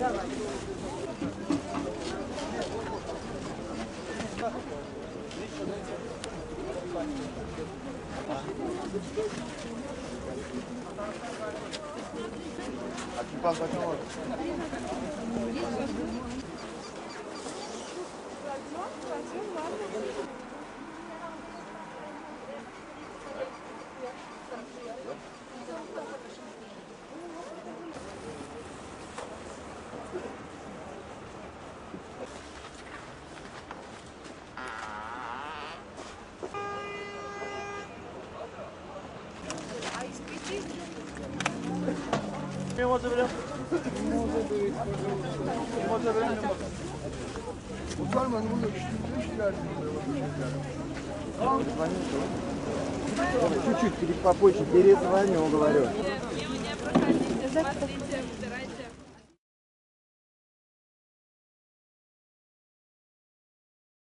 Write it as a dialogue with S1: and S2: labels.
S1: А tu parles pas comment?
S2: Чуть-чуть попозже перезвоню, говорю.
S3: Мимо не проходите, смотрите, выбирайте.